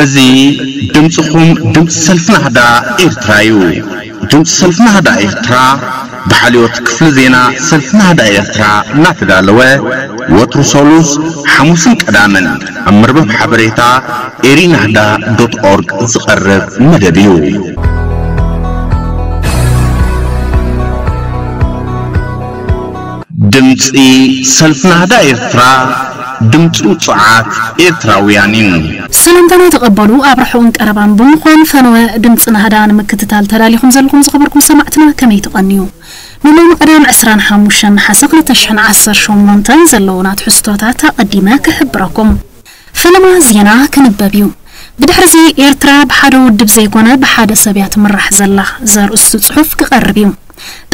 እዚ ድምፅኹም ድምፂ ሰልፊ ናህዳ ኤርትራ እዩ። ድምፂ ሰልፊ ናህዳ ኤርትራ ብሓልዮት ክፍሊ ዜና ሰልፊ ናህዳ ኤርትራ እናተዳለወ ወትሩ ሰሉስ፣ ሓሙስን ቀዳምን ኣብ መርበብ ሓበሬታ ኤሪናህዳ ዶት ኦርግ ዝቐርብ መደብ እዩ። ድምፂ ሰልፊ ናህዳ ኤርትራ፣ ድምፂ ውፁዓት ኤርትራውያን እዩ። ሰላምታና ተቐበሉ። ኣብ ርሑቕን ቀረባን ብምዃን ፈነወ ድምፂ ናህዳ ንምክትታል ተዳሊኹም ዘለኹም ዝኸበርኩም ሰማዕትና ከመይ ትቐንዩ? ንሎሚ ቀዳም ዕስራን ሓሙሽተን ነሓሰ ክልተ ሽሕን ዓሰርተ ሸሞንተን ዘለዉና ትሕዝቶታት ኣቐዲመ ክሕብረኩም። ፈለማ ዜና ክንበብ እዩ። ብድሕሪ እዚ ኤርትራ ብሓደ ውድብ ዘይኮነ ብሓደ ሰብ እያ ትምራሕ ዘላ ዘርእስቱ ጽሑፍ ክቐርብ እዩ።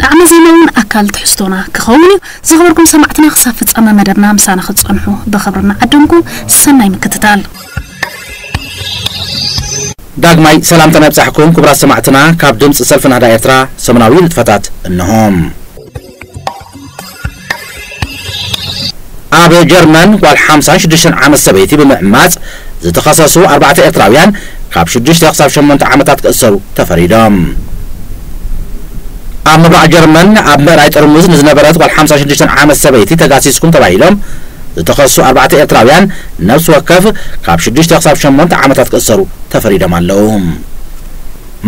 ጣዕመ ዜማ እውን ኣካል ትሕዝቶና ክኸውን እዩ። ዝኸበርኩም ሰማዕትና ክሳብ ፍጻመ መደብና ምሳና ክትጸንሑ ብኽብሪ እናዓደምኩ ሰናይ ምክትታል። ዳግማይ ሰላምታ ነብጻሕኩም ክቡራት ሰማዕትና ካብ ድምፂ ሰልፊ ናህዳ ኤርትራ ሰሙናዊ ንጥፈታት እንሆም። ኣብ ጀርመን ጓል ሓምሳን ሽዱሽተን ዓመት ሰበይቲ ብምዕማፅ ዝተኸሰሱ ኣርባዕተ ኤርትራውያን ካብ ሽዱሽተ ክሳብ ሸሞንተ ዓመታት ክእሰሩ ተፈሪዶም። ኣብ ምብራቕ ጀርመን ኣብ ምእራይ ጥርሙዝ ንዝነበረት ጓል ሓምሳን ሽዱሽተን ዓመት ሰበይቲ ተጋሲስኩም ተባሂሎም ዝተኸሱ ኣርባዕተ ኤርትራውያን ነብሲ ወከፍ ካብ ሽዱሽተ ክሳብ ሸሞንተ ዓመታት ክእሰሩ ተፈሪዶም ኣለዉ።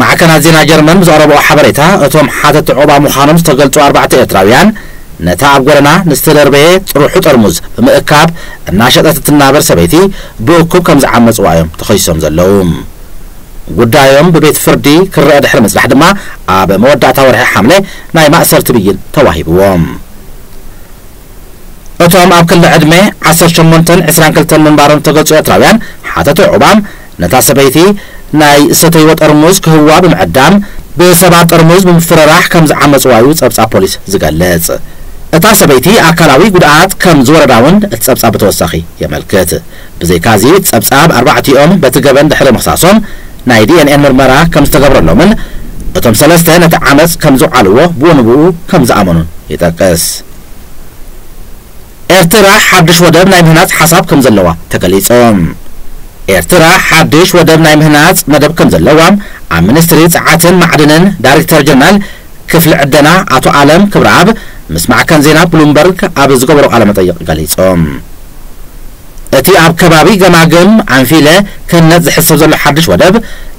ማዕከናት ዜና ጀርመን ብዘቕረብኦ ሓበሬታ፣ እቶም ሓተቲ ዑቕባ ምዃኖም ዝተገልጹ ኣርባዕተ ኤርትራውያን፣ ነታ ኣብ ጎደና ንዝተደርበየ ጽሩሑ ጥርሙዝ ብምእካብ እናሸጠት እትናበር ሰበይቲ ብእኩብ ከም ዝዓመጽዋ እዮም ተኸሲሶም ዘለዉ። ጉዳዮም ብቤት ፍርዲ ክረአ ድሕሪ ምጽናሕ ድማ፣ ኣብ መወዳእታ ወርሒ ሓምለ ናይ ማእሰርቲ ብይን ተዋሂብዎም። እቶም ኣብ ክሊ ዕድመ ዓሰርተ ሸሞንተን ዕስራን ክልተን ምንባሮም ዝተገልጹ ኤርትራውያን ሓተቲ ዑቕባም፣ ነታ ሰበይቲ ናይ ሰተይዎ ጠርሙዝ ክህብዋ ብምዕዳም፣ ብሰባት ጠርሙዝ ብምፍርራሕ ከም ዝዓመጽዋ እዩ ጸብጻብ ፖሊስ ዝገልጽ። እታ ሰበይቲ ኣካላዊ ጉድኣት ከም ዝወረዳ እውን እቲ ጸብጻብ ብተወሳኺ የመልክት። ብዘይካዚ፣ እቲ ጸብጻብ ኣርባዕቲኦም በቲ ገበን ድሕሪ ምኽሳሶም፣ ናይ ዲ ኤን ኤ ምርመራ ከም ዝተገብረሎምን፣ እቶም ሰለስተ ነቲ ዓመጽ ከም ዘውዓልዎ ብኡ ንብኡ ከም ዝኣመኑን ይጠቅስ። ኤርትራ ሓድሽ ወደብ ናይ ምህናጽ ሓሳብ ከም ዘለዋ ተገሊጹ። ኤርትራ ሓድሽ ወደብ ናይ ምህናጽ መደብ ከም ዘለዋ ኣብ ሚኒስትሪ ጸዓትን ማዕድንን ዳይሬክተር ጀነራል ክፍሊ ዕደና ኣቶ ኣለም ክብረኣብ ምስ ማዕከን ዜና ብሉምበርግ ኣብ ዝገበሮ ቃለ መጠይቕ ገሊጹ። እቲ ኣብ ከባቢ ገማግም ኣንፊለ ክህነጽ ዝሕሰብ ዘሎ ሓድሽ ወደብ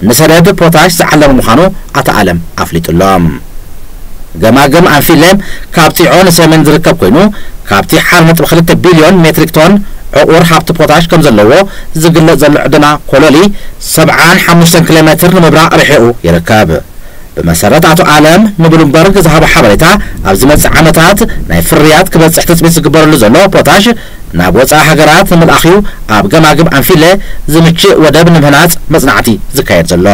ንሰደድ ፖታሽ ዝዓለመ ምዃኑ ኣቶ ኣለም ኣፍሊጡሎም። ገማግም ኣንፊለ ካብ ጺዖ ንሰሜን ዝርከብ ኮይኑ፣ ካብቲ ሓደ ነጥቢ ክልተ ቢልዮን ሜትሪክ ቶን ዕቑር ሃብቲ ፖታሽ ከም ዘለዎ ዝግለጽ ዘሎ ዕደና ኮሎሊ ሰብዓን ሓሙሽተን ኪሎ ሜትር ንምብራቕ ርሒቑ ይርከብ። ብመሰረት ኣቶ ኣለም ንብሉምበርግ ዝሃቦ ሓበሬታ፣ ኣብ ዝመጽእ ዓመታት ናይ ፍርያት ክበጽሕ ትጽቢት ዝግበረሉ ዘሎ ፖታሽ ናብ ወጻኢ ሃገራት ንምልኣኽ'ዩ ኣብ ገማግም ኣንፊለ ዝምችእ ወደብ ንምህናጽ መጽናዕቲ ዝካየድ ዘሎ።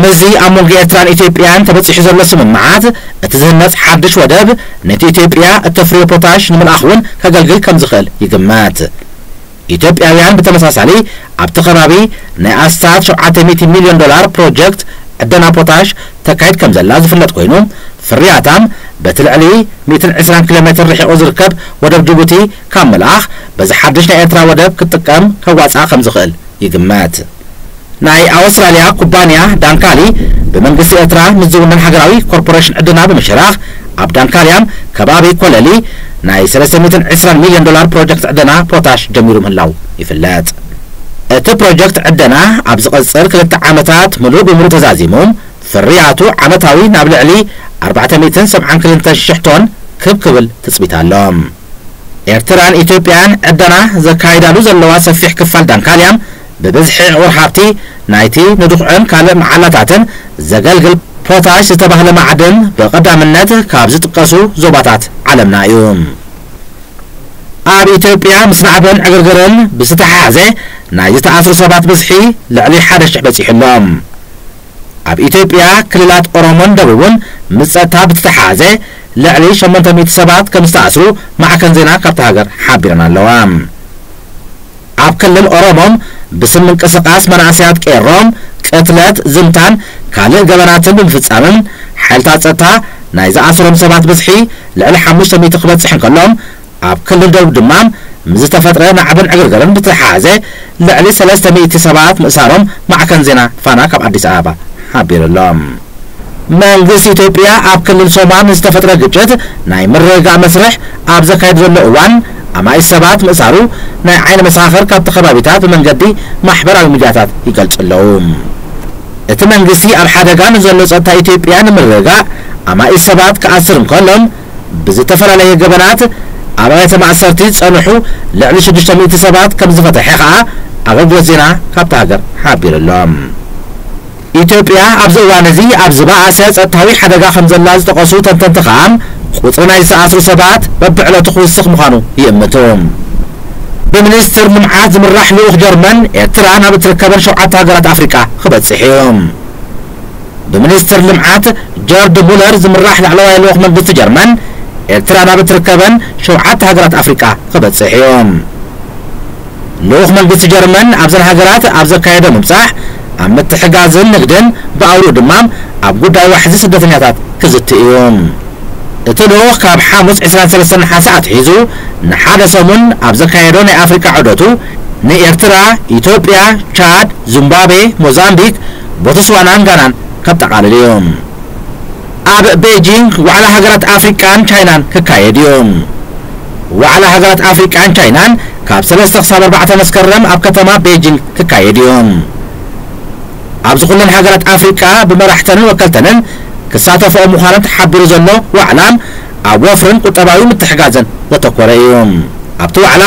ምስዚ ኣብ መንጎ ኤርትራን ኢትዮጵያን ተበጺሑ ዘሎ ስምምዓት፣ እቲ ዝህነጽ ሓድሽ ወደብ ነቲ ኢትዮጵያ እተፍርዮ ፖታሽ ንምልኣኽ እውን ከገልግል ከም ዝኽእል ይግመት። ኢትዮጵያውያን ብተመሳሳሊ ኣብቲ ከባቢ ናይ ኣስታት ሸውዓተ ሚእቲ ሚልዮን ዶላር ፕሮጀክት ዕደና ፖታሽ ተካይድ ከም ዘላ ዝፍለጥ ኮይኑ፣ ፍርያታም በቲ ልዕሊ ሚእትን ዕስራን ኪሎ ሜትር ርሒቑ ዝርከብ ወደብ ጅቡቲ ካብ ምልኣኽ፣ በዚ ሓድሽ ናይ ኤርትራ ወደብ ክትጥቀም ከዋጽኣ ከም ዝኽእል ይግመት። ናይ ኣውስትራልያ ኩባንያ ዳንካሊ ብመንግስቲ ኤርትራ ምስ ዝውነን ሃገራዊ ኮርፖሬሽን ዕደና ብምሽራኽ፣ ኣብ ዳንካልያም ከባቢ ኮለሊ ናይ ሰለስተ ሚእትን ዕስራን ሚልዮን ዶላር ፕሮጀክት ዕደና ፖታሽ ጀሚሩ ምህላው ይፍለጥ። እቲ ፕሮጀክት ዕደና ኣብ ዝቐጽል ክልተ ዓመታት ምሉእ ብምሉእ ተዛዚሙ፣ ፍርያቱ ዓመታዊ ናብ ልዕሊ ኣርባዕተ ሚእትን ሰብዓን ክልተን ሽሕ ቶን ክብ ክብል ትጽቢት ኣሎ። ኤርትራን ኢትዮጵያን ዕደና ዘካይዳሉ ዘለዋ ሰፊሕ ክፋል ዳንካልያም፣ ብብዝሒ ዕቑር ሃብቲ ናይቲ ንድኹዕን ካልእ መዓላታትን ዘገልግል ፖታሽ ዝተባህለ ማዕድን ብቐዳምነት ካብ ዝጥቀሱ ዞባታት ዓለምና እዩ። ኣብ ኢትዮጵያ ምስ ናዕብን ዕግርግርን ብዝተሓሓዘ ናይ ዝተኣስሩ ሰባት ብዝሒ ልዕሊ ሓደ ሽሕ በጺሑ ኣሎ። ኣብ ኢትዮጵያ ክልላት ኦሮሞን ደቡብን ምስ ጸጥታ ብዝተሓሓዘ ልዕሊ ሸሞንተ ሚእቲ ሰባት ከም ዝተኣስሩ ማዕከን ዜና ካብታ ሃገር ሓቢረን ኣለዋ። ኣብ ክልል ኦሮሞ ብስም ምንቅስቓስ መናእሰያት ቄሮ ቅትለት፣ ዝምታን ካልእ ገበናትን ብምፍጻምን ሓይልታት ጸጥታ ናይ ዝኣሰሮም ሰባት ብዝሒ ልዕሊ ሓሙሽተ ሚእቲ ክበጽሕ እንከሎ፣ ኣብ ክልል ደቡብ ድማ ምስ ዝተፈጥረ ናዕብን ዕግርግርን ብተሓሓዘ ልዕሊ ሰለስተ ሚእቲ ሰባት ምእሳሮም ማዕከን ዜና ፋና ካብ ኣዲስ ኣበባ ሓቢሩ ኣሎ። መንግስቲ ኢትዮጵያ ኣብ ክልል ሶማል ንዝተፈጥረ ግጭት ናይ ምርግጋእ መስርሕ ኣብ ዘካየድ ዘሎ እዋን ኣማኢት ሰባት ምእሳሩ ናይ ዓይኒ መሰኻኽር ካብቲ ከባቢታት ብመንገዲ ማሕበራዊ ሚድያታት ይገልጹ ኣለዉ። እቲ መንግስቲ ኣብ ሓደጋ ንዘሎ ጸጥታ ኢትዮጵያ ንምርግጋእ ኣማኢት ሰባት ክኣስር እንከሎ ብዝተፈላለየ ገበናት ኣብ ኣብያተ ማእሰርቲ ዝጸንሑ ልዕሊ ሽዱሽተ ሚእቲ ሰባት ከም ዝፈትሐ ከኣ ኣገልግሎት ዜና ካብታ ሃገር ሓቢሩ ኣሎ። ኢትዮጵያ ኣብዚ እዋን እዚ ኣብ ዝበኣሰ ጸጥታዊ ሓደጋ ከም ዘላ ዝጠቐሱ ተንተንቲ ከኣ ቁጽሪ ናይ ዝተኣስሩ ሰባት በብዕለቱ ክውስኽ ምዃኑ ይእምቱ። ብሚኒስትር ልምዓት ዝምራሕ ልኡኽ ጀርመን ኤርትራ ናብ እትርከበን ሸውዓተ ሃገራት ኣፍሪቃ ክበጽሕ እዩ። ብሚኒስትር ልምዓት ጀርድ ሙለር ዝምራሕ ላዕለዋይ ልኡኽ መንግስቲ ጀርመን ኤርትራ ናብ እትርከበን ሸውዓተ ሃገራት ኣፍሪቃ ክበጽሕ እዩ። ልኡኽ መንግስቲ ጀርመን ኣብዘን ሃገራት ኣብ ዘካየዶ ምብጻሕ ኣብ ምትሕጋዝን ንግድን ብኣውርኡ ድማ ኣብ ጉዳይ ዋሕዚ ስደተኛታት ክዝቲ እዩ። እቲ ልኡኽ ካብ ሓሙስ ዕስራን ሰለስተን ነሓሰ ኣትሒዙ ንሓደ ሰሙን ኣብ ዘካየዶ ናይ ኣፍሪቃ ዑደቱ ንኤርትራ፣ ኢትዮጵያ፣ ቻድ፣ ዚምባብዌ፣ ሞዛምቢክ፣ ቦትስዋናን ጋናን ከጠቓልል እዩ። ኣብ ቤጂንግ ዋዕላ ሃገራት ኣፍሪቃን ቻይናን ክካየድ እዩ። ዋዕላ ሃገራት ኣፍሪቃን ቻይናን ካብ ሰለስተ ክሳብ ኣርባዕተ መስከረም ኣብ ከተማ ቤጂንግ ክካየድ እዩ። ኣብዚ ኩለን ሃገራት ኣፍሪቃ ብመራሕተንን ወከልተንን ክሳተፍኦ ምዃነን ተሓቢሩ ዘሎ ዋዕላ ኣብ ወፍርን ቁጠባዊ ምትሕጋዝን ዘተኮረ እዩ። ኣብቲ ዋዕላ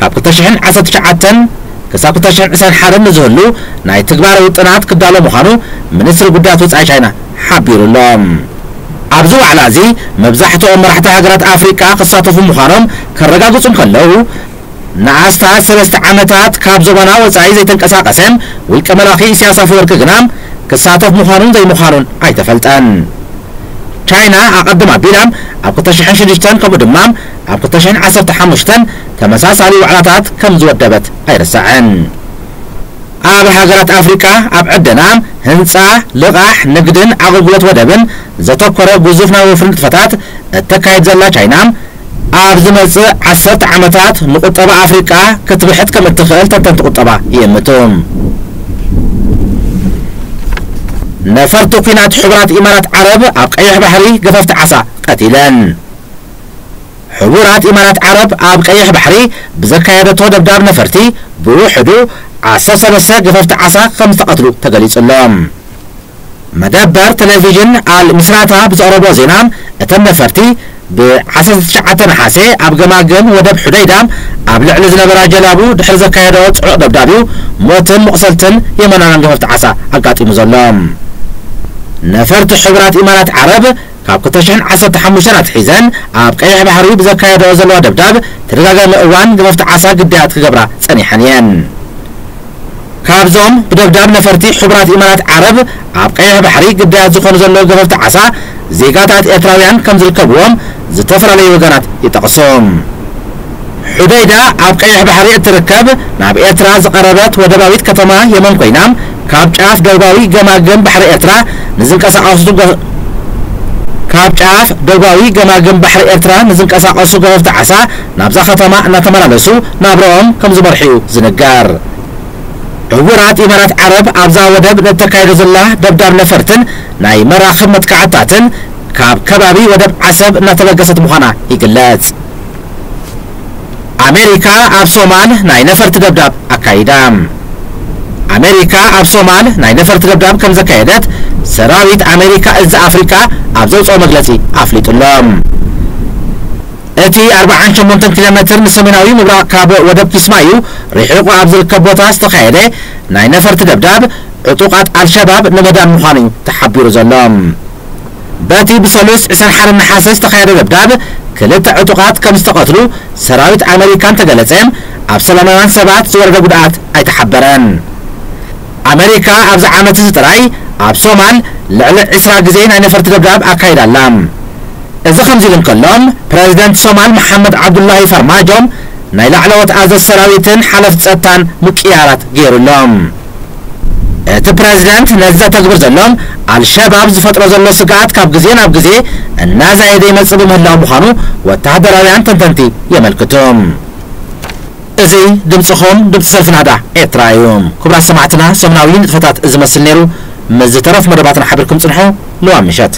ካብ ክልተ ሽሕን ዓሰርተ ትሽዓተን ክሳብ ክልተ ሽሕን ዕስራን ሓደን ንዝህሉ ናይ ትግባረ ውጥናት ክዳሎ ምዃኑ ሚኒስትሪ ጉዳያት ወጻኢ ቻይና ሓቢሩ ኣሎ። ኣብዚ ዋዕላ እዚ መብዛሕትኦም መራሕቲ ሃገራት ኣፍሪቃ ክሳተፉ ምዃኖም ከረጋግጹ እንከለዉ ንኣስታት ሰለስተ ዓመታት ካብ ዞባና ወጻኢ ዘይተንቀሳቐሰ ውልቀ መላኺ ኢሳያስ ኣፈወርቂ ግና ክሳተፍ ምዃኑን ዘይምዃኑን ኣይተፈልጠን። ቻይና ኣቐድም ኣቢላ ኣብ ክልተ ሽሕን ሽዱሽተን ከምኡ ድማ ኣብ ክልተ ሽሕን ዓሰርተ ሓሙሽተን ተመሳሳሊ ዋዕላታት ከም ዝወደበት ኣይርሳዕን። ኣብ ሃገራት ኣፍሪቃ ኣብ ዕደና፣ ህንጻ፣ ልቓሕ፣ ንግድን ኣገልግሎት ወደብን ዘተኮረ ግዙፍ ናይ ወፍሪ ንጥፈታት እተካይድ ዘላ ቻይና ኣብ ዝመጽእ ዓሰርተ ዓመታት ንቁጠባ ኣፍሪቃ ክትብሕት ከም እትኽእል ተንተንቲ ቁጠባ ይእምቱ። ነፈርቲ ኲናት ሕቡራት ኢማራት ዓረብ ኣብ ቀይሕ ባሕሪ ገፈፍቲ ዓሳ ቀቲለን። ሕቡራት ኢማራት ዓረብ ኣብ ቀይሕ ባሕሪ ብዘካየደቶ ደብዳብ ነፈርቲ ብውሕዱ ዓሰርተ ሰለስተ ገፈፍቲ ዓሳ ከም ዝተቐትሉ ተገሊጹ ኣሎ። መደበር ቴሌቪዥን ኣል ሚስራታ ብዘቕረቦ ዜና እተን ነፈርቲ ብ ዓሰርተ ትሽዓተ ነሓሰ ኣብ ገማግም ወደብ ሑደይዳ ኣብ ልዕሊ ዝነበራ ጀላቡ ድሕሪ ዘካየዶ ጽዑቕ ደብዳብ እዩ ሞትን መቑሰልትን የመናውያን ገፈፍቲ ዓሳ ኣጋጢሙ ዘሎ። ነፈርቲ ሕቡራት ኢማራት ዓረብ ካብ ክልተ ሽሕን ዓሰርተ ሓሙሽተን ኣትሒዘን ኣብ ቀይሕ ባሕሪ ብዘካየደኦ ዘለዋ ደብዳብ ተደጋጋሚ እዋን ገፈፍቲ ዓሳ ግዳያት ክገብራ ጸኒሐን እየን። ካብዞም ብደብዳብ ነፈርቲ ሕቡራት ኢማራት ዓረብ ኣብ ቀይሕ ባሕሪ ግዳያት ዝኾኑ ዘለዉ ገፈፍቲ ዓሳ ዜጋታት ኤርትራውያን ከም ዝርከብዎም ዝተፈላለዩ ወገናት ይጠቕሱ። ሑደይዳ ኣብ ቀይሕ ባሕሪ እትርከብ ናብ ኤርትራ ዝቐረበት ወደባዊት ከተማ የመን ኮይና ካብ ጫፍ ደቡባዊ ገማግም ባሕሪ ኤርትራ ንዝንቀሳቐሱ ገ- ካብ ጫፍ ደቡባዊ ገማግም ባሕሪ ኤርትራ ንዝንቀሳቐሱ ገፈፍቲ ዓሳ ናብዛ ከተማ እናተመላለሱ ናብረኦም ከም ዝመርሑ እዩ ዝንገር። ዕዉራት ኢማራት ዓረብ ኣብዛ ወደብ ንእተካይዶ ዘላ ደብዳብ ነፈርትን ናይ መራኽብ መጥቃዕትታትን ካብ ከባቢ ወደብ ዓሰብ እናተበገሰት ምዃና ይግለጽ። ኣሜሪካ ኣብ ሶማል ናይ ነፈርቲ ደብዳብ ኣካይዳ። ኣሜሪካ ኣብ ሶማል ናይ ነፈርቲ ደብዳብ ከም ዘካየደት ሰራዊት ኣሜሪካ እዚ ኣፍሪካ ኣብ ዘውፅኦ መግለፂ ኣፍሊጡ ኣሎ። እቲ ኣርባዓን ሸሞንተን ኪሎ ሜትር ንሰሜናዊ ምብራቕ ካብ ወደብ ኪስማዩ ርሒቑ ኣብ ዝርከብ ቦታ ዝተኻየደ ናይ ነፈርቲ ደብዳብ ዕጡቓት ኣልሸባብ ንምህዳን ምዃኑ እዩ ተሓቢሩ ዘሎ። በቲ ብሰሉስ ዕስራን ሓደን ነሓሰ ዝተኻየደ ደብዳብ ክልተ ዕጡቓት ከም ዝተቐትሉ ሰራዊት ኣመሪካ እንተገለጸ ኣብ ሰላማውያን ሰባት ዝወረደ ጉድኣት ኣይተሓበረን። ኣመሪካ ኣብዚ ዓመት እዚ ጥራይ ኣብ ሶማል ልዕሊ ዕስራ ግዜ ናይ ነፈርቲ ደብዳብ ኣካይዳ ኣላ። እዚ ከምዚ ኢሉ እንከሎ ፕረዚደንት ሶማል መሓመድ ዓብዱላሂ ፋርማጆ ናይ ላዕለዎት ኣዘዝ ሰራዊትን ሓለፍቲ ጸጥታን ምቅያራት ገይሩ ኣሎ። እቲ ፕረዚደንት ነዚ ዘተግብር ዘሎ ኣልሸባብ ዝፈጥሮ ዘሎ ስግኣት ካብ ግዜ ናብ ግዜ እናዛየደ ይመጽእ ብምህላው ምዃኑ ወተሃደራውያን ተንተንቲ የመልክቱ። እዚ ድምፅኹም፣ ድምፂ ሰልፊ ናህዳ ኤርትራ እዩ። ክቡራት ሰማዕትና፣ ሰሙናዊ ንጥፈታት ዝመስል ነይሩ። ምስ ዝተረፉ መደባትና ሓቢርኩም ጽንሑ። ልዋም ምሸት።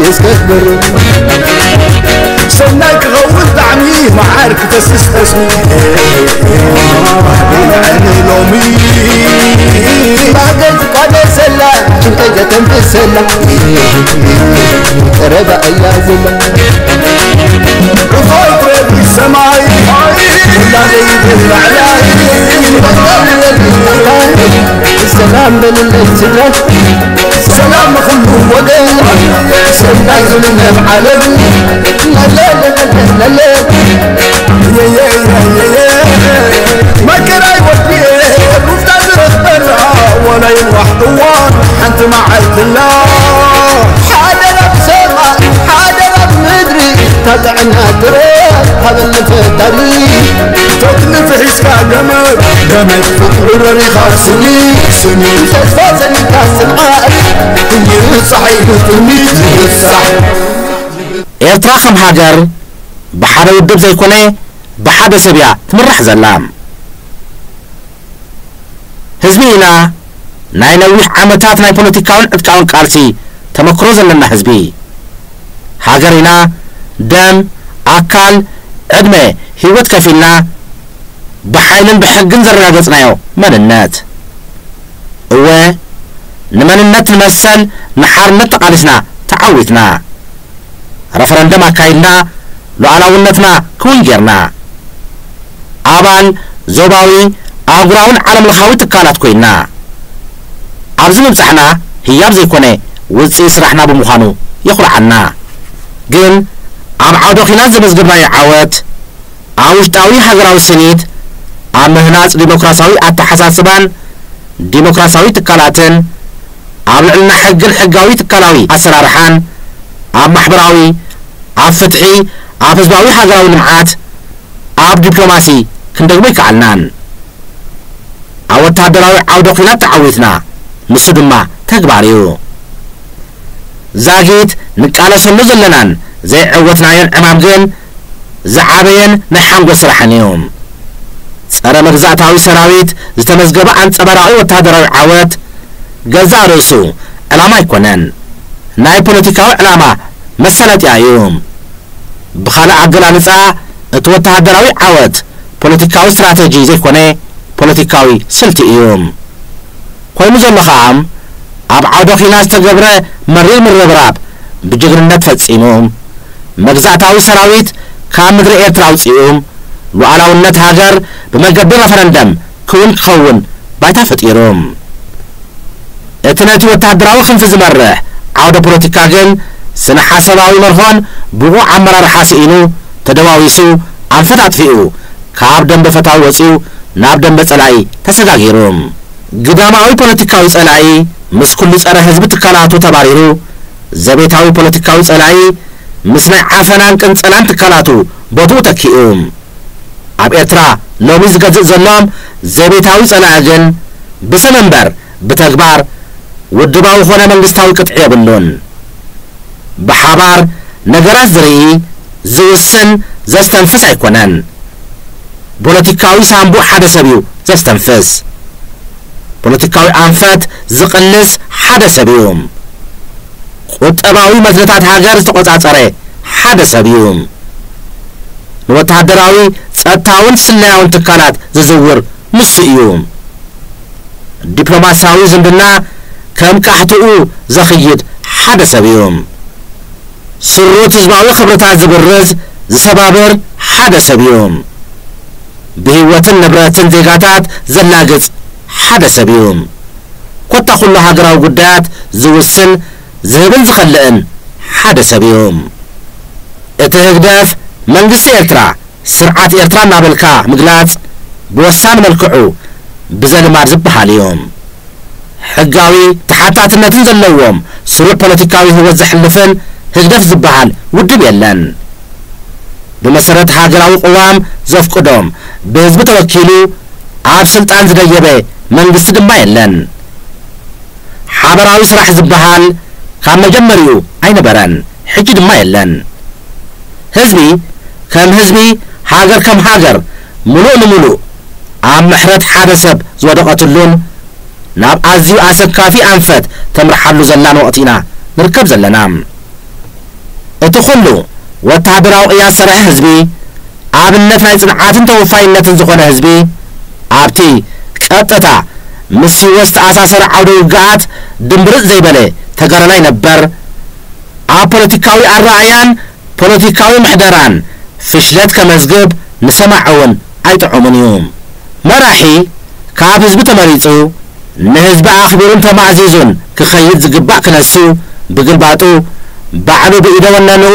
ይስከብር ሰናይ ክኸውን ጣዕሚ መዓር ክፈስስ ጠስሚ። ሎሚ ባገል ትቃደሰላ ጭንቀይ ዘተንፍሰላ ቀረባ እያ ዘላ ርኾይ ትረቢ ሰማይ ላዕላይ ሰላም በልለይ ስድራ ሰላም ንኹሉ ወገን ሰናይ ዝምነ ዓለም መለለለለለ መከራይ ወዲኤ ሩፍታ ዝረኽበላ ወላ ይንዋሕ እዋን ሓንቲ መዓልትላ ሓደራ ብሰማይ ሓደራ ብምድሪ ታጥዕና ጥረ ሃበኒ ፈጣሪ ተትንፍሕ ኢስካ ገመድ ገመድ ፍቕሪ ረሪኻ ስኒ ስኒ ተስፋ ጸኒካ ጽንዓት ይርሳሕ ኢሉ ትምኒት ይርሳሕ። ኤርትራ ከም ሃገር ብሓደ ውድብ ዘይኮነ ብሓደ ሰብ እያ ትምራሕ ዘላ። ህዝቢ ኢና፣ ናይ ነዊሕ ዓመታት ናይ ፖለቲካውን ዕጥቃውን ቃልሲ ተመክሮ ዘለና ህዝቢ። ሃገር ኢና፣ ደም፣ ኣካል፣ ዕድመ፣ ህይወት ከፊልና ብሓይልን ብሕግን ዘረጋገጽናዮ መንነት። እወ፣ ንመንነት ንመሰል ንሓርነት ተቓሊስና ተዓዊትና። ረፈረንደም ኣካይድና ሉዓላውነትና ክውን ጌርና። ኣባል ዞባዊ ኣህጉራውን ዓለምለኻዊ ትካላት ኮይና ኣብዚ ምብጻሕና ህያብ ዘይኮነ ውጽኢት ስራሕና ብምዃኑ የኹርዓና። ግን ኣብ ዓውደ ኲናት ዘመዝገብናዮ ዓወት ኣብ ውሽጣዊ ሃገራዊ ስኒት ኣብ ምህናጽ ዲሞክራሲያዊ ኣተሓሳስባን ዲሞክራሲያዊ ትካላትን ኣብ ልዕልና ሕግን ሕጋዊ ትካላዊ ኣሰራርሓን ኣብ ማሕበራዊ ኣብ ፍትሒ ኣብ ህዝባዊ ሃገራዊ ልምዓት ኣብ ዲፕሎማሲ ክንደግሞ ይከኣልናን ኣብ ወተሃደራዊ ዓውደ ኲናት ተዓዊትና ንሱ ድማ ተግባር እዩ። ዛጊት ንቃለሰሉ ዘለናን ዘይዐወትናዮን ዕማም ግን ዝዓበየን ናይ ሓንጎል ስራሕን እዩ። ጸረ መግዛእታዊ ሰራዊት ዝተመዝገበ ኣንጸባራቒ ወተሃደራዊ ዓወት ገዛእ ርእሱ ዕላማ ኣይኮነን፣ ናይ ፖለቲካዊ ዕላማ መሳለጥያ እዩ። ብኻልእ ኣገላልጻ እቲ ወተሃደራዊ ዓወት ፖለቲካዊ ስትራተጂ ዘይኮነ ፖለቲካዊ ስልቲ እዩ። ኮይኑ ዘሎ ኸኣ ኣብ ዓውደ ኺና ዝተገብረ መሪር ምርብራብ ብጅግንነት ፈጺሙ መግዛእታዊ ሰራዊት ካብ ምድሪ ኤርትራ ኣውጺኡ ሉዓላውነት ሃገር ብመገዲ ረፈረንደም ክውን ክኸውን ባይታ ፈጢሩ። እቲ ነቲ ወተሃደራዊ ክንፊ ዝመርሕ ዓውደ ፖለቲካ ግን ስነ ሓሳባዊ መርሆን ብቑዕ ኣመራርሓ ስኢኑ ተደዋዊሱ ኣንፈት ኣጥፊኡ ካብ ደንበ ፈታዊ ወጺኡ ናብ ደንበ ጸላኢ ተሰጋጊሩ። ግዳማዊ ፖለቲካዊ ጸላኢ ምስ ኩሉ ጸረ ህዝቢ ትካላቱ ተባሪሩ ዘቤታዊ ፖለቲካዊ ጸላኢ ምስ ናይ ዓፈናን ቅንጸላን ትካላቱ ቦትኡ ተኪኡ። ኣብ ኤርትራ ሎሚ ዝገዝእ ዘሎ ዘቤታዊ ጸላኢ ግን ብስም እምበር ብተግባር ውድባዊ ኾነ መንግስታዊ ቅጥዒ የብሉን። ብሓባር ነገራት ዝርኢ፣ ዝውስን፣ ዘስተንፍስ ኣይኮነን። ፖለቲካዊ ሳንቡእ ሓደ ሰብ እዩ ዘስተንፍስ። ፖለቲካዊ ኣንፈት ዝቕልስ ሓደ ሰብ እዩ። ቁጠባዊ መድረታት ሃገር ዝተቖጻጸረ ሓደ ሰብ እዩ። ንወተሃደራዊ፣ ጸጥታውን ስለያውን ትካላት ዝዝውር ንሱ እዩ። ዲፕሎማስያዊ ዝምድና ከም ካሕትኡ ዘኽይድ ሓደ ሰብ እዩ። ስሩት ህዝባዊ ክብርታት ዝብርዝ፣ ዝሰባብር ሓደ ሰብ እዩ። ብህይወትን ንብረትን ዜጋታት ዘላግጽ ሓደ ሰብ እዩ። ኮታ ኩሉ ሃገራዊ ጉዳያት ዝውስን፣ ዝህብን ዝኸልእን ሓደ ሰብ እዩ። እቲ ህግደፍ መንግስቲ ኤርትራ፣ ስርዓት ኤርትራ እናበልካ ምግላጽ ብወሳኒ መልክዑ ብዘልማድ ዝበሃል እዩ። ሕጋዊ ተሓታትነትን ዘለዎም ስሩዕ ፖለቲካዊ ህይወት ዘሕልፍን ህግደፍ ዝበሃል ውድብ የለን። ብመሰረት ሃገራዊ ቅዋም ዘፍቅዶም ብህዝቢ ተወኪሉ ኣብ ስልጣን ዝደየበ መንግስቲ ድማ የለን። ሓበራዊ ስራሕ ዝበሃል ካብ መጀመሪኡ ኣይነበረን፣ ሕጂ ድማ የለን። ህዝቢ ከም ህዝቢ፣ ሃገር ከም ሃገር ምሉእ ንምሉእ ኣብ ምሕረት ሓደ ሰብ ዝወደቐትሉን ናብ ኣዝዩ ኣሰካፊ ኣንፈት ተምርሓሉ ዘላን ወቕቲ ኢና ንርከብ ዘለና። እቲ ኩሉ ወተሃደራዊ ቅያ ዝሰርሐ ህዝቢ፣ ኣብነት ናይ ጽንዓትን ተወፋይነትን ዝኾነ ህዝቢ፣ ኣብቲ ቀጥታ ምስ ህይወት ዝተኣሳሰረ ዓውደ ውግኣት ድምብርጽ ዘይበለ ተጋዳላይ ነበር። ኣብ ፖለቲካዊ ኣረኣእያን ፖለቲካዊ ምሕደራን ፍሽለት ከመዝግብ ንሰማዒ እውን ኣይጥዑምን እዩ። መራሒ ካብ ህዝቢ ተመሪጹ፣ ንህዝቢ ኣኽቢሩን ተማእዚዙን ክኸይድ ዝግባእ ክነሱ፣ ብግልባጡ ባዕሉ ብኢደ ወነንኡ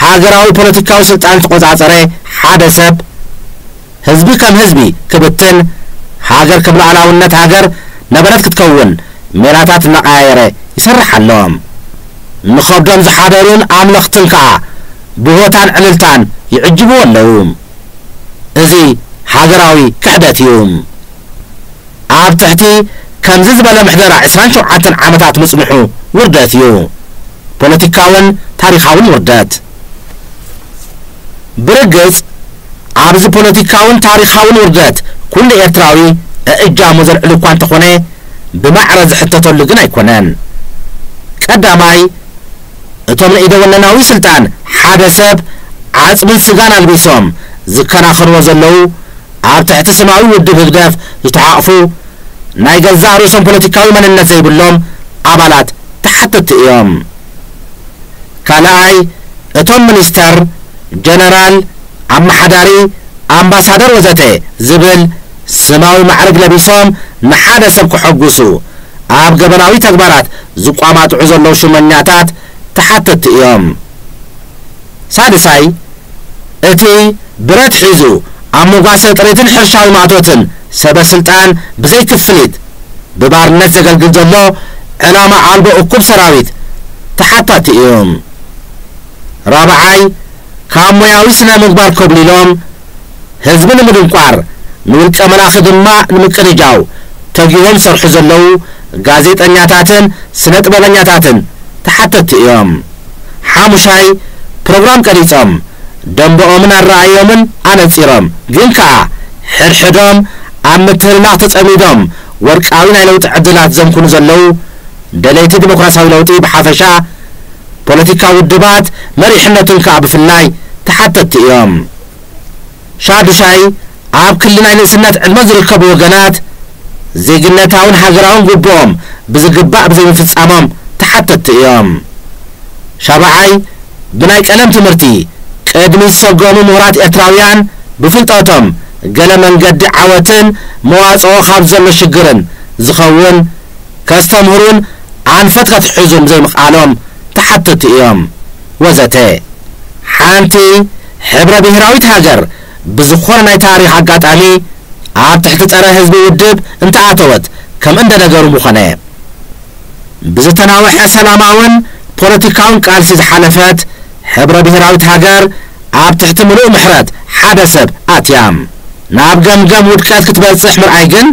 ሃገራዊ ፖለቲካዊ ስልጣን ዝተቖጻጸረ ሓደ ሰብ፣ ህዝቢ ከም ህዝቢ ክብትን፣ ሃገር ከም ሉዓላውነት ሃገር ነበረት ክትከውን ሜላታት እናቐያየረ ይሰርሕ ኣሎ። ንኸብዶም ዝሓደሩን ኣምለኽትን ከኣ ብሆታን ዕልልታን ይዕጅብዎ ኣለዉ። እዚ ሃገራዊ ክሕደት እዩ። ኣብ ትሕቲ ከምዚ ዝበለ ምሕደራ ዕስራን ሸውዓተን ዓመታት ምጽንሑ ውርደት እዩ። ፖለቲካውን ታሪኻውን ውርደት። ብርግጽ፣ ኣብዚ ፖለቲካውን ታሪኻውን ውርደት ኩሉ ኤርትራዊ እእጃሙ ዘልዕል እኳ እንተኾነ፣ ብማዕረ ዝሕተተሉ ግን ኣይኮነን። ቀዳማይ፣ እቶም ንኢደ ወነናዊ ስልጣን ሓደ ሰብ ዓጽምን ስጋን ኣልቢሶም ዝከናኸንዎ ዘለዉ፣ ኣብ ትሕቲ ስማዊ ውድብ ህግደፍ ዝተሓቕፉ፣ ናይ ገዛእ ርእሶም ፖለቲካዊ መንነት ዘይብሎም ኣባላት ተሓተትቲ እዮም። ካልኣይ፣ እቶም ሚኒስተር፣ ጀነራል፣ ኣመሓዳሪ፣ ኣምባሳደር ወዘተ ዝብል ስማዊ ማዕርግ ለቢሶም ንሓደ ሰብ ከሐጉሱ ኣብ ገበናዊ ተግባራት ዝቋማጥዑ ዘለዉ ሹመኛታት ተሓተትቲ እዮም። ሳልሳይ፣ እቲ ብረት ሒዙ ኣብ መጓሰ ጥሪትን ሕርሻዊ ማእቶትን ሰበ ስልጣን ብዘይ ክፍሊት ብባርነት ዘገልግል ዘሎ ዕላማ ኣልቦ እኩብ ሰራዊት ተሓታቲ እዩ። ራብዓይ፣ ካብ ሞያዊ ስነ ምግባር ኮብሊሎም ህዝቢ ንምድንቋር፣ ንውልቀ መላኺ ድማ ንምቅንጃው ተጊሆም ዝሰርሑ ዘለዉ ጋዜጠኛታትን ስነ ጥበበኛታትን ተሓተትቲ እዮም። ሓሙሻይ፣ ፕሮግራም ቀሪጾም ደንበኦምን ኣረኣዮምን ኣነጺሮም፣ ግን ከኣ ሕድሕዶም ኣብ ምትህልላኽ ተጸሚዶም ወርቃዊ ናይ ለውጢ ዕድላት ዘምክኑ ዘለዉ ደለይቲ ዲሞክራሲያዊ ለውጢ ብሓፈሻ፣ ፖለቲካዊ ውድባት መሪሕነትን ከኣ ብፍላይ ተሓተትቲ እዮም። ሻዱሻይ፣ ኣብ ክሊ ናይ ንእስነት ዕድመ ዝርከቡ ወገናት ዜግነታውን ሃገራውን ግቡኦም ብዝግባእ ብዘይምፍጻሞም ተሓተትቲ እዮም። ሻብዓይ፣ ብናይ ቀለም ትምህርቲ ቅድሚ ዝሰገሙ ምሁራት ኤርትራውያን ብፍልጠቶም ገለ መንገዲ ዓወትን መዋጽኦ ካብ ዘሎ ሽግርን ዝኸውን ከስተምህሩን ኣንፈት ከትሕዙን ዘይምኽኣሎም ተሓተትቲ እዮም፣ ወዘተ። ሓንቲ ሕብረ ብሄራዊት ሃገር ብዝኾነ ናይ ታሪኽ ኣጋጣሚ ኣብ ትሕቲ ጸረ ህዝቢ ውድብ እንተኣተወት ከም እንደነገሩ ምኾነ። ብዝተናውሐ ሰላማውን ፖለቲካውን ቃልሲ ዝሓለፈት ሕብረ ብሄራዊት ሃገር ኣብ ትሕቲ ምሉእ ምሕረት ሓደ ሰብ ኣትያ። ናብ ገምገም ውድቀት ክትበጽሕ ምርኣይ ግን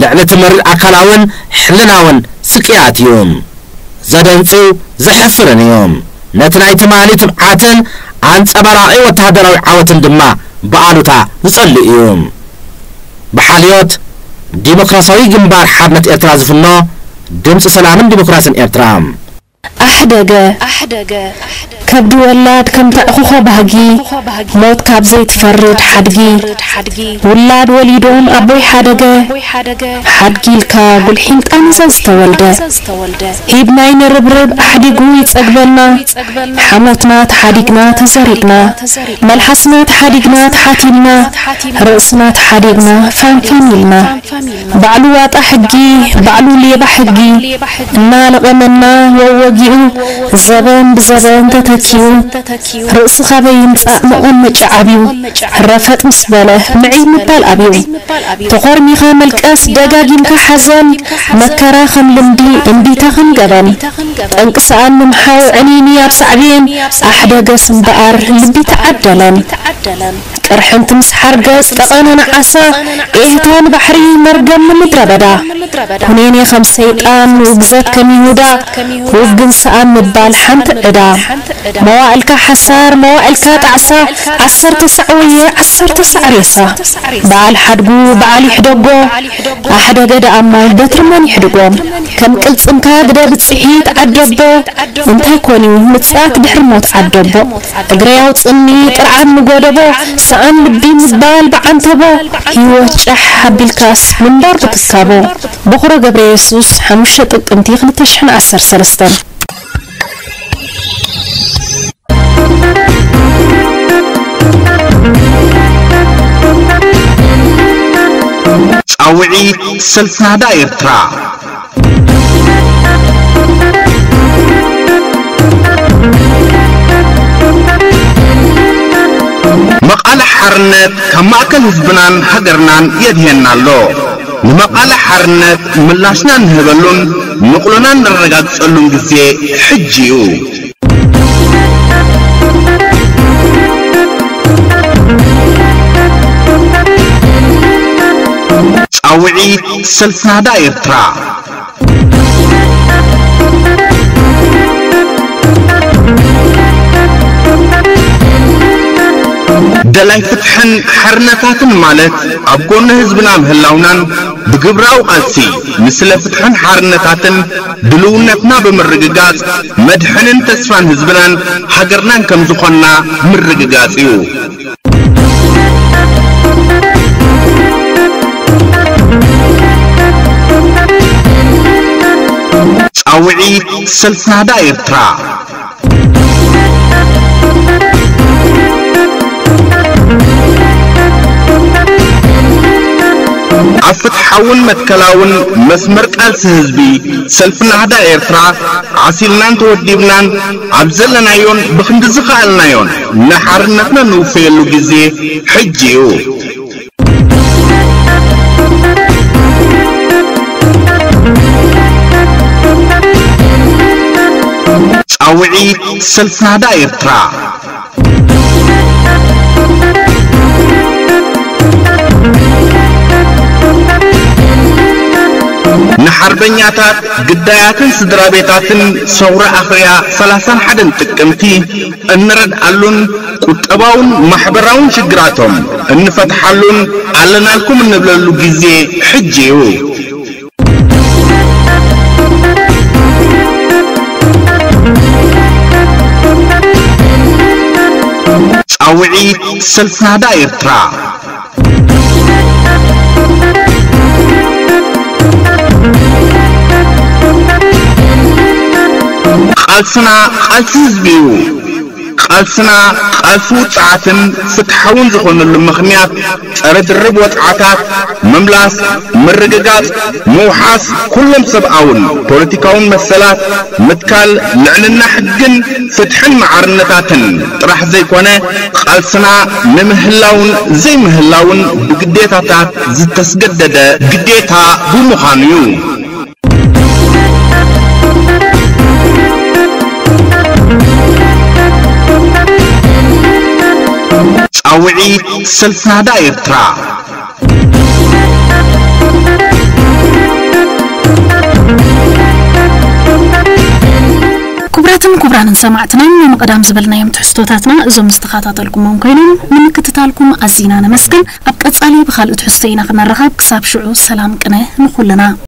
ልዕሊ እቲ መሪር ኣካላውን ሕልናውን ስቅያት እዩ። ዘደንጹ ዘሕፍርን እዩ። ነቲ ናይ ትማሊ ትብዓትን ኣንጸባራቒ ወተሃደራዊ ዓወትን ድማ ብኣሉታ ዝጸልእ እዩ። ብሓልዮት ዲሞክራሲያዊ ግንባር ሓርነት ኤርትራ ዝፍኖ ድምጺ ሰላምን ዲሞክራስን ኤርትራ። ኣሕደገ። ከብዲ ወላድ ከም ታዕኹኾ ባህጊ፣ ሞት ካብ ዘይትፈርድ ሓድጊ። ውላድ ወሊዶም ኣቦይ ሓደገ፣ ሓድጊ ኢልካ ጉልሒም ጣንዛ ዝተወልደ። ሂብናይ ንርብርብ ኣሕዲጉ ይጸግበና፣ ሓሞትና ተሓዲግና ተዘሪብና፣ መልሓስና ተሓዲግና ተሓቲምና፣ ርእስና ተሓዲግና ፋንፋን ኢልና። ባዕሉ ዋጣ ሕጊ፣ ባዕሉ ሌባ ሕጊ እናለቐመና ወወጊኡ፣ ዘበን ብዘበን ተተኪኡ፣ ርእሲ ካበይ ይምጻእ መቐመጫ ዓብዩ፣ ረፈጥ ምስ በለ ምዕይ ምባል ኣብዩ። ተኾርሚኻ መልቀስ፣ ደጋጊምካ ሓዘን፣ መከራ ከም ልምዲ፣ እምቢታ ከም ገበን። ጠንቂ ሰኣን ምምሓው፣ ዕንይንይ ኣብ ሳዕቤን፣ ኣሕደገስ እምበኣር ልቢ ተዓደለን። ቅርሕንቲ ምስ ሓርገጽ ጠቐነን ዓሳ፣ ኤህታን ባሕሪ መርገም ንምድረ በዳ። ኩነኔ ከም ሰይጣን፣ ውግዘት ከም ይሁዳ፣ ውግን ሰኣን ምባል ሓንቲ ዕዳ። መዋእልካ ሓሳር፣ መዋእልካ ጣዕሳ፣ ዓሰርተ ሳዕ ወየ፣ ዓሰርተ ሳዕ ሬሳ። በዓል ሓድጉ፣ በዓል ይሕደጎ፣ ኣሕደገ ደኣ እሞ በትሪ መን ይሕድጎ? ከም ቅልጽምካ ግደ ብጽሒት ዓደቦ፣ እንታይ ኮን እዩ ምጽኣት ድሕሪ ሞት ዓደቦ? እግረይ ኣውጽኒ ጥርዓን ንጎደቦ፣ ሰኣን ልቢ ምባል ብዓንተቦ፣ ህይወት ጫሕ ኣቢልካስ ምንባር ብትካቦ። በኹረ ገብረ የሱስ፣ ሓሙሽተ ጥቅምቲ ክልተ ሽሕን ዓሰርተ ሰለስተን። ጻውዒት ሰልፊ ናህዳ ኤርትራ። መቓልሕ ሓርነት ካብ ማእከል ህዝብናን ሃገርናን የድህየና ኣሎ። ንመቓልሕ ሓርነት ምላሽና እንህበሉን ንቕሎና እነረጋግጸሉን ግዜ ሕጂ እዩ። ጻውዒት ሰልፊ ናህዳ ኤርትራ። ደላይ ፍትሕን ሓርነታትን ማለት ኣብ ጎኒ ህዝብና ምህላውናን ብግብራዊ ቃልሲ ንስለ ፍትሕን ሓርነታትን ድልውነትና ብምርግጋጽ መድሕንን ተስፋን ህዝብናን ሃገርናን ከም ዝኾንና ምርግጋጽ እዩ። ጻውዒት ሰልፊ ናህዳ ኤርትራ። ኣብ ፍትሓውን መትከላውን መስመር ቃልሲ ህዝቢ ሰልፊ ናህዳ ኤርትራ ዓሲልናን ተወዲብናን ኣብ ዘለናዮን ብኽንዲ ዝኸኣልናዮን ንሓርነትና ንውፈየሉ ግዜ ሕጂ እዩ። ጻውዒት ሰልፊ ናህዳ ኤርትራ። ንሓርበኛታት፣ ግዳያትን ስድራ ቤታትን ሰውራ ኣኽርያ ሰላሳን ሓደን ጥቅምቲ እንረድኣሉን ቁጠባውን ማሕበራውን ሽግራቶም እንፈትሓሉን ኣለናልኩም እንብለሉ ግዜ ሕጂ እዩ። ጻውዒት ሰልፊ ናህዳ ኤርትራ። ቃልስና ቃልሲ ህዝቢ እዩ። ቃልስና ቃልሲ ውጽዓትን ፍትሓውን ዝኾነሉ ምኽንያት ጸረ ድርብ ወጽዓታት፣ ምምላስ፣ ምርግጋጽ፣ ምውሓስ ኩሎም ሰብኣውን ፖለቲካውን መሰላት፣ ምትካል ልዕልና ሕግን ፍትሕን ማዕርነታትን ጥራሕ ዘይኮነ፣ ቃልስና ንምህላውን ዘይምህላውን ብግዴታታት ዝተስገደደ ግዴታ ብምዃኑ እዩ። ጻውዒት ሰልፊ ናህዳ ኤርትራ። ክቡራትን ክቡራንን ሰማዕትና፣ ንምቕዳም ዝበልናዮም ትሕዝቶታትና እዞም ዝተኸታተልኩሞም ኮይኖም፣ ንምክትታልኩም ኣዚና ነመስግን። ኣብ ቀጻሊ ብኻልእ ትሕዝቶ ኢና ክንራኸብ። ክሳብ ሽዑ ሰላም ቅነ ንኹልና።